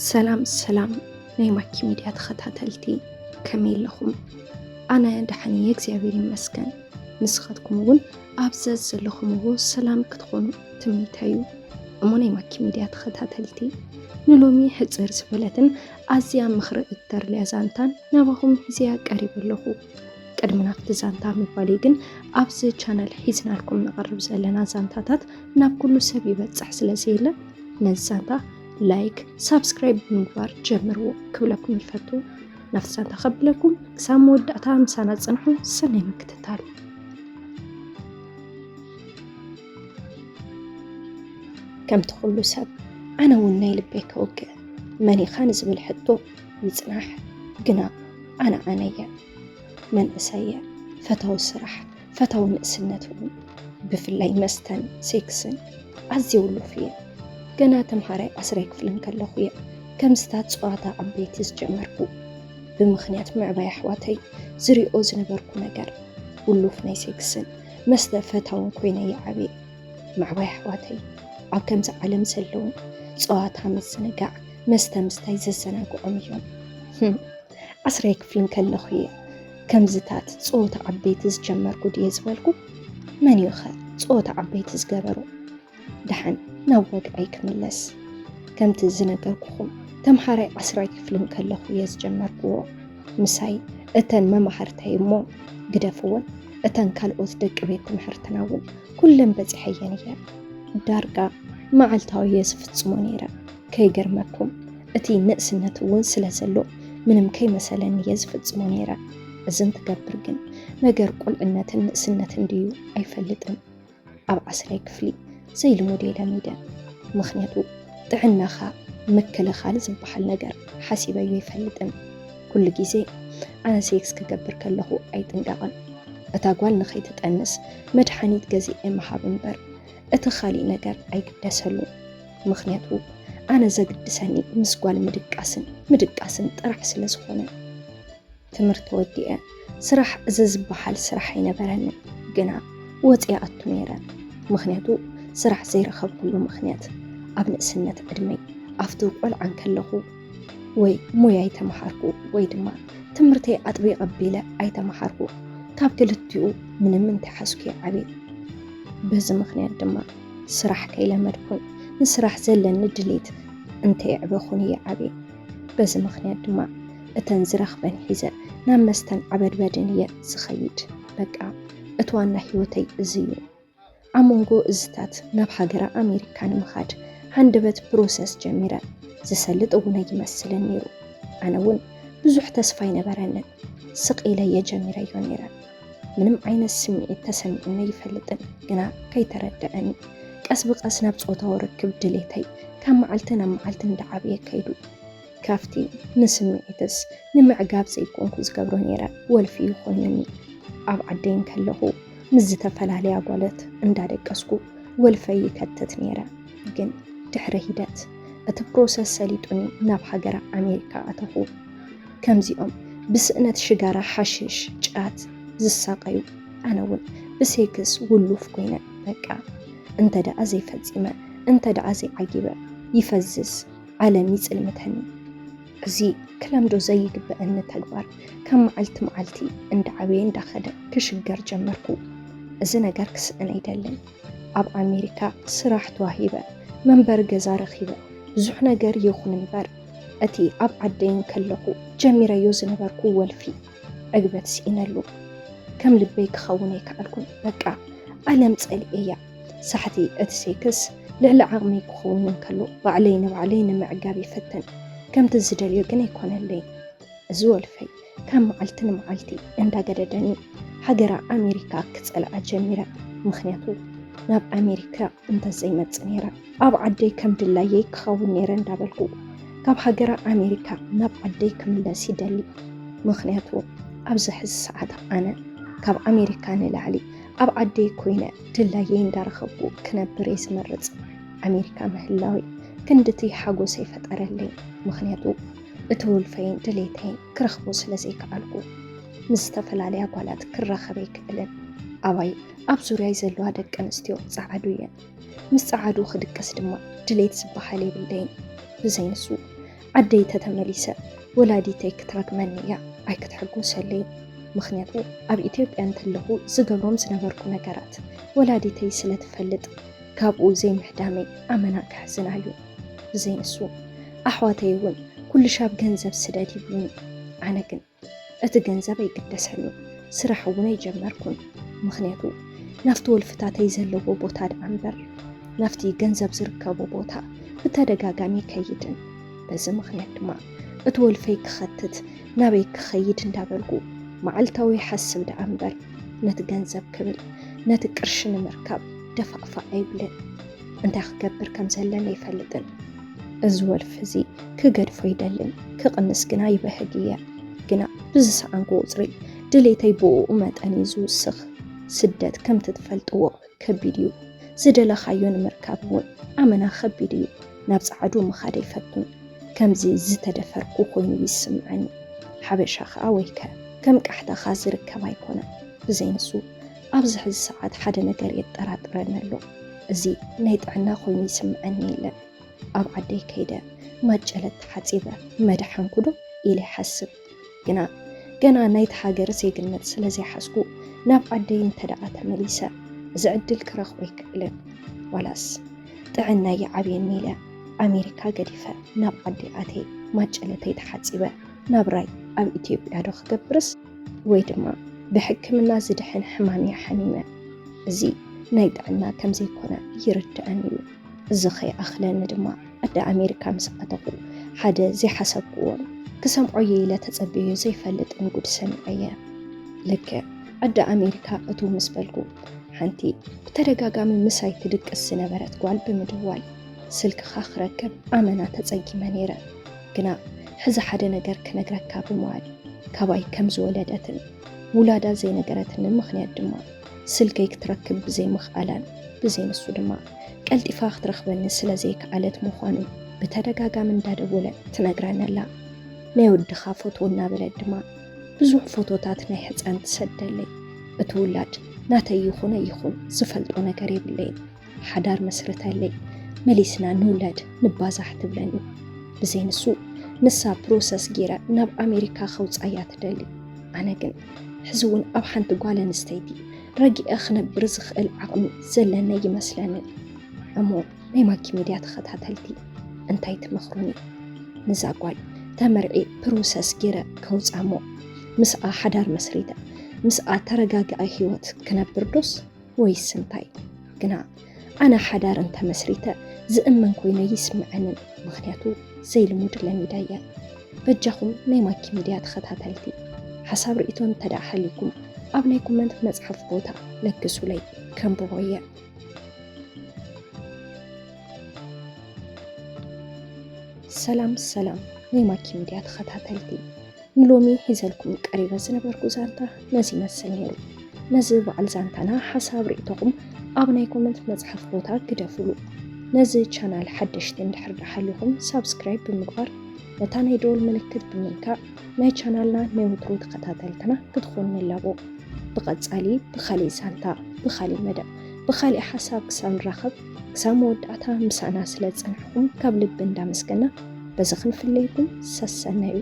ሰላም ሰላም ናይ ማኪ ሚድያ ተኸታተልቲ፣ ከመይ ኣለኹም? ኣነ ደሓን እየ እግዚኣብሔር ይመስገን። ንስኻትኩም እውን ኣብ ዘዘለኹምዎ ሰላም ክትኾኑ ትምኒተይ እዩ። እሞ ናይ ማኪ ሚድያ ተኸታተልቲ፣ ንሎሚ ሕጽር ዝበለትን ኣዝያ ምኽሪ እተርልያ ዛንታን ናባኹም ሒዘያ ቀሪበ ኣለኹ። ቅድሚ ናብቲ ዛንታ ምባለይ ግን፣ ኣብዚ ቻነል ሒዝናልኩም ንቐርብ ዘለና ዛንታታት ናብ ኩሉ ሰብ ይበጽሕ ስለ ዘየለ፣ ነዚ ዛንታ ላይክ፣ ሳብስክራይብ ብምግባር ጀምርዎ ክብለኩም ይፈቱ። ናብቲ ዛንታ ከብለኩም ክሳብ መወዳእታ ምሳና ጽንሑ። ሰናይ ምክትታል። ከምቲ ኩሉ ሰብ፣ ኣነ እውን ናይ ልበይ ከውግእ። መን ኢኻ ንዝብል ሕቶ ይጽናሕ፣ ግና ኣነ ኣነ እየ። መንእሰይ እየ። ፈታዊ ስራሕ፣ ፈታዊ ንእስነት እውን። ብፍላይ መስተን ሴክስን ኣዝየ ውሉፍ እየ። ገና ተምሃራይ ዓስራይ ክፍሊ እንከለኹ እየ ከምዚታት ጸዋታ ዓበይቲ ዝጀመርኩ። ብምኽንያት ምዕባይ ኣሕዋተይ ዝሪኦ ዝነበርኩ ነገር፣ ውሉፍ ናይ ሴክስን መስተ ፈታውን ኮይነ እየ ዓብየ። ምዕባይ ኣሕዋተይ ኣብ ከምዚ ዓለም ዘለዉ ጸዋታ ምዝንጋዕ፣ መስተ ምስታይ ዘዘናግዖም እዮም። ህም፣ ዓስራይ ክፍሊ እንከለኹ እየ ከምዚታት ጸወታ ዓበይቲ ዝጀመርኩ ድየ ዝበልኩ? መን እዩ ኸ ጸወታ ዓበይቲ ዝገበሩ? ደሓን ናብ ወግዐይ ክምለስ። ከምቲ ዝነገርኩኹም፣ ተምሃራይ ዓስራይ ክፍሊ እንከለኹ እየ ዝጀመርክዎ። ምሳይ እተን መማህርተይ እሞ ግደፍወን፣ እተን ካልኦት ደቂ ቤት ትምህርትና እውን ኩለን በጺሐየን እየን። ዳርጋ መዓልታዊ እየ ዝፍጽሞ ነይረ። ከይገርመኩም፣ እቲ ንእስነት እውን ስለ ዘሎ፣ ምንም ከይመሰለኒ እየ ዝፍጽሞ ነይረ። እዚ እንትገብር ግን፣ ነገር ቁልዕነትን ንእስነትን ድዩ ኣይፈልጥን። ኣብ ዓስራይ ክፍሊ ዘይልሙድ እየ ለሚደ። ምኽንያቱ፣ ጥዕናኻ ምክልኻል ዝበሃል ነገር ሓሲበዮ ኣይፈልጥን። ኩሉ ግዜ ኣነ ሴክስ ክገብር ከለኹ ኣይጥንቀቕን። እታ ጓል ንኸይትጠንስ መድሓኒት ገዚኤ ምሃብ እምበር፣ እቲ ካሊእ ነገር ኣይግደሰሉን። ምኽንያቱ፣ ኣነ ዘግድሰኒ ምስ ጓል ምድቃስን ምድቃስን ጥራሕ ስለ ዝኾነ። ትምህርቲ ወዲኤ ስራሕ፣ እዚ ዝበሃል ስራሕ ኣይነበረንን፣ ግና ወፂኣ ኣቱ ነይረ። ምኽንያቱ፣ ስራሕ ዘይረኸብኩሉ ምኽንያት፣ ኣብ ንእስነት ዕድመይ፣ ኣብቲ ቆልዓ እንከለኹ፣ ወይ ሞያ ኣይተምሃርኩ፣ ወይ ድማ ትምህርተይ ኣጥቢቐ ኣቢለ ኣይተምሃርኩ። ካብ ክልቲኡ ምንም እንተይሓዝኩ እየ ዓብየ። በዚ ምኽንያት ድማ ስራሕ ከይለመድኩን ንስራሕ ዘለኒ ድሌት እንተየዕበኹን እየ ዓብየ። በዚ ምኽንያት ድማ እተን ዝረኽበን ሒዘ ናብ መስተን ዓበድበድን እየ ዝኸይድ። በቃ፣ እቲ ዋና ህይወተይ እዚ እዩ። ኣብ መንጎ እዝታት ናብ ሃገረ ኣሜሪካ ንምኻድ ሃንደበት ፕሮሰስ ጀሚረ። ዝሰልጥ እውን ኣይመስልን ነይሩ። ኣነ እውን ብዙሕ ተስፋ ኣይነበረንን። ስቕ ኢለ እየ ጀሚረዮ ነይረ። ምንም ዓይነት ስምዒት ተሰሚዑኒ ኣይፈልጥን፣ ግና ከይተረድኣኒ፣ ቀስ ብቐስ ናብ ጾታዊ ርክብ ድሌተይ ካብ መዓልቲ ናብ መዓልቲ እንዳዓበየ ከይዱ። ካብቲ ንስምዒትስ ንምዕጋብ ዘይኮንኩ ዝገብሮ ነይረ፣ ወልፊ እዩ ኮይኑኒ። ኣብ ዓደይ እንከለኹ ምስ ዝተፈላለያ ጓለት እንዳደቀስኩ ወልፈይ ይከትት ነይረ። ግን ድሕሪ ሂደት እቲ ፕሮሰስ ሰሊጡኒ ናብ ሃገረ ኣሜሪካ ኣተኹ። ከምዚኦም ብስእነት ሽጋራ፣ ሓሽሽ፣ ጫት ዝሳቐዩ፣ ኣነ እውን ብሴክስ ውሉፍ ኮይነ። በቃ፣ እንተ ደኣ ዘይፈጺመ፣ እንተ ደኣ ዘይዓጊበ፣ ይፈዝዝ፣ ዓለም ይጽልምተኒ። እዚ ክለምዶ ዘይግበኣኒ ተግባር ካብ መዓልቲ መዓልቲ እንዳዓበየ እንዳኸደ ክሽገር ጀመርኩ። እዚ ነገር ክስእን ኣይደልን። ኣብ ኣሜሪካ ስራሕ ተዋሂበ፣ መንበሪ ገዛ ረኺበ፣ ብዙሕ ነገር ይኹን እምበር፣ እቲ ኣብ ዓደይ እንከለኹ ጀሚረዮ ዝነበርኩ ወልፊ ዕግበት ስኢነሉ። ከም ልበይ ክኸውን ኣይከኣልኩን። በቃ፣ ዓለም ጸሊኤያ። ሳሕቲ እቲ ሴክስ ልዕሊ ዓቕመይ ክኸውን እንከሎ፣ ባዕለይ ንባዕለይ ንምዕጋብ ይፍትን። ከምቲ ዝደልዮ ግን ኣይኮነለይን። እዚ ወልፈይ ካብ መዓልቲ ንመዓልቲ እንዳገደደኒ፣ ሃገረ ኣሜሪካ ክጸልኣ ጀሚረ። ምኽንያቱ፣ ናብ ኣሜሪካ እንተዘይመጽእ ነይረ፣ ኣብ ዓደይ ከም ድላየይ ክኸውን ነይረ እንዳበልኩ፣ ካብ ሃገረ ኣሜሪካ ናብ ዓደይ ክምለስ ይደሊ። ምኽንያቱ፣ ኣብዚ ሕዚ ሰዓት ኣነ ካብ ኣሜሪካ ንላዕሊ ኣብ ዓደይ ኮይነ ድላየይ እንዳረኸብኩ ክነብር እየ ዝመርጽ። ኣሜሪካ ምህላወይ ክንድቲ ሓጎስ ኣይፈጠረለይን። ምኽንያቱ፣ እቲ ወልፈይን ድሌተይን ክረኽቦ ስለ ዘይከኣልኩ፣ ምስ ዝተፈላለያ ጓላት ክራኸብ ኣይክእልን። ኣባይ ኣብ ዙርያይ ዘለዋ ደቂ ኣንስትዮ ጸዓዱ እየን። ምስ ጸዓዱ ክድቅስ ድማ ድሌት ዝበሃል የብለይን። ብዘይ ንሱ ዓደይ ተተመሊሰ ወላዲተይ ክትረግመኒ እያ፣ ኣይክትሕጎሰለይ። ምኽንያቱ ኣብ ኢትዮጵያ እንተለኹ ዝገብሮም ዝነበርኩ ነገራት ወላዲተይ ስለ ትፈልጥ ካብኡ ዘይምሕዳመይ ኣመና ከሕዝና እዩ። ብዘይ ንሱ ኣሕዋተይ እውን ኩሉ ሻብ ገንዘብ ስደድ ይብሉኒ። ኣነ ግን እቲ ገንዘብ ኣይግደሰሉን፣ ስራሕ እውን ኣይጀመርኩን። ምኽንያቱ ናብቲ ወልፍታተይ ዘለዎ ቦታ ደኣ እምበር ናብቲ ገንዘብ ዝርከቦ ቦታ ብተደጋጋሚ ይከይድን። በዚ ምኽንያት ድማ እቲ ወልፈይ ክኸትት ናበይ ክኸይድ እንዳበልኩ መዓልታዊ ይሓስብ ደኣ እምበር ነቲ ገንዘብ ክብል ነቲ ቅርሺ ንምርካብ ደፋእፋእ ኣይብልን። እንታይ ክገብር ከም ዘለኒ ኣይፈልጥን። እዚ ወልፊ እዚ ክገድፎ ይደልን ክቕንስ ግና ይበህግ እየ። ግና ብዝሰኣንኩ ቁፅሪ ድሌተይ ብኡ መጠን እዩ ዝውስኽ። ስደት ከምቲ ትፈልጥዎ ከቢድ እዩ። ዝደለኻዮ ንምርካብ እውን ኣመና ከቢድ እዩ። ናብ ፃዕዱ ምኻድ ኣይፈቱን። ከምዚ ዝተደፈርኩ ኮይኑ ይስምዐኒ። ሓበሻ ኸኣ ወይከ ከም ቃሕታኻ ዝርከብ ኣይኮነን። ብዘይ ንሱ ኣብዚ ሕዚ ሰዓት ሓደ ነገር የጠራጥረኒ ኣሎ። እዚ ናይ ጥዕና ኮይኑ ይስምዐኒ የለን። ኣብ ዓደይ ከይደ ማጨለት ተሓፂበ መድሓንኩ ዶ ኢለ ይሓስብ። ግና ገና ናይቲ ሃገር ዜግነት ስለ ዘይሓዝኩ ናብ ዓደይ እንተ ደኣ ተመሊሰ እዚ ዕድል ክረኽቦ ኣይክእልን። ዋላስ ጥዕናይ ይዓብየኒ ኢለ ኣሜሪካ ገዲፈ ናብ ዓደይ ኣትየ ማጨለተይ ተሓፂበ ናብራይ ኣብ ኢትዮጵያ ዶ ክገብርስ ወይ ድማ ብሕክምና ዝድሕን ሕማም እየ ሓሚመ። እዚ ናይ ጥዕና ከም ዘይኮነ ይርድኣኒ እዩ። እዚ ከይኣኽለኒ ድማ ዓዲ ኣሜሪካ ምስ ኣተኹ ሓደ ዘይሓሰብክዎን ክሰምዖ እየ ኢለ ተጸብየዮ ዘይፈልጥን ጉድ ሰሚዐ እየ። ልክዕ ዓዲ ኣሜሪካ እትው ምስ በልኩ ሓንቲ ብተደጋጋሚ ምሳይ ትድቅስ ዝነበረት ጓል ብምድዋል ስልክኻ ክረክብ ኣመና ተጸጊመ ነይረ። ግና ሕዚ ሓደ ነገር ክነግረካ ብምባል ካባይ ከም ዝወለደትን ውላዳ ዘይነገረትኒ ምኽንያት ድማ ስልከይ ክትረክብ ብዘይምኽኣላን ብዘይ ንሱ ድማ ቀልጢፋ ክትረኽበኒ ስለ ዘይከኣለት ምዃኑ ብተደጋጋሚ እንዳደወለ ትነግረኒ ኣላ። ናይ ወድኻ ፎቶ እናበለት ድማ ብዙሕ ፎቶታት ናይ ህፃን ትሰደለይ። እቲ ውላድ ናተይ ይኹን ኣይኹን ዝፈልጦ ነገር የብለይን። ሓዳር መስርተለይ፣ መሊስና ንውለድ ንባዛሕ ትብለኒ። ብዘይ ንሱ ንሳ ፕሮሰስ ጌረ ናብ ኣሜሪካ ከውፃያ ትደሊ። ኣነ ግን ሕዚ እውን ኣብ ሓንቲ ጓል ኣንስተይቲ ረጊዐ ክነብር ዝኽእል ዓቕሚ ዘለኒ ይመስለኒ። እሞ ናይ ማኪ ሚድያ ተኸታተልቲ እንታይ ትመኽሩኒ? ንዛ ጓል ተመርዒ ፕሮሰስ ጌረ ከውፃ እሞ ምስኣ ሓዳር መስሪተ ምስኣ ተረጋግዐ ህይወት ክነብር ዶስ ወይስ እንታይ? ግና ኣነ ሓዳር እንተመስሪተ ዝእመን ኮይነ ይስምዐንን፣ ምኽንያቱ ዘይልሙድ ለሚደ እየ። በጃኹም ናይ ማኪ ሚድያ ተኸታተልቲ ሓሳብ ርእይቶ እንተደኣ ሃልይኩም ኣብ ናይ ኮመንት መፅሓፍ ቦታ ለግሱለይ፣ ከንብቦ እየ። ሰላም ሰላም ናይ ማኪ ሚድያ ተኸታተልቲ፣ ንሎሚ ሒዘልኩም ቀሪበ ዝነበርኩ ዛንታ ነዚ ይመስል ነይሩ። ነዚ በዓል ዛንታና ሓሳብ ርእይቶኹም ኣብ ናይ ኮመንት መፅሓፍ ቦታ ግደፉሉ። ነዚ ቻናል ሓደሽቲ እንድሕር ደኣ ሃሊኹም ሳብስክራይብ ብምግባር ነታ ናይ ደወል ምልክት ብምንካእ ናይ ቻናልና ናይ ወትሩ ተኸታተልትና ክትኾኑ ንላቦ። ብቐጻሊ ብኻሊእ ዛንታ፣ ብኻሊእ መደብ፣ ብኻሊእ ሓሳብ ክሳብ ንራኸብ ክሳብ መወዳእታ ምሳና ስለ ዝጸናሕኩም ካብ ልቢ እንዳመስገና በዚ ክንፍለየኩም ሰሰናዩ።